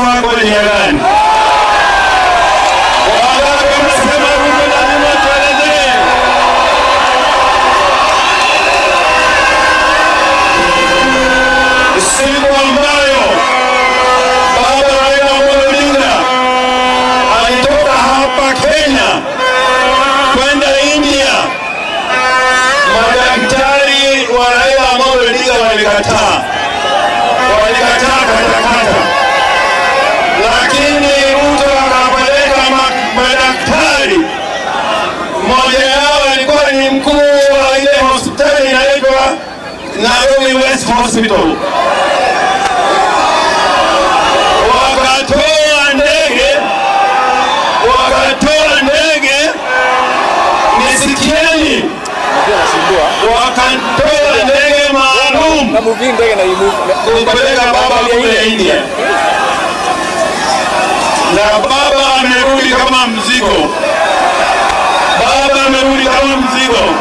Tunasoma kwa njia gani? Wangapi wanasema Ruto lazima tuelezee? Siku ambayo Baba Raila Amolo Odinga alitoka hapa Kenya kwenda India, madaktari wa Raila Amolo Odinga walikataa, walikataa katakata, lakini Ruto akapeleka madaktari. Mmoja yao alikuwa ni mkuu wa ile hospitali inaitwa Nairobi West Hospital. Wakatoa ndege, wakatoa ndege, nisikieni, wakatoa ndege maalum kumpeleka baba kule India, na baba amerudi kama mzigo. Baba amerudi kama mzigo.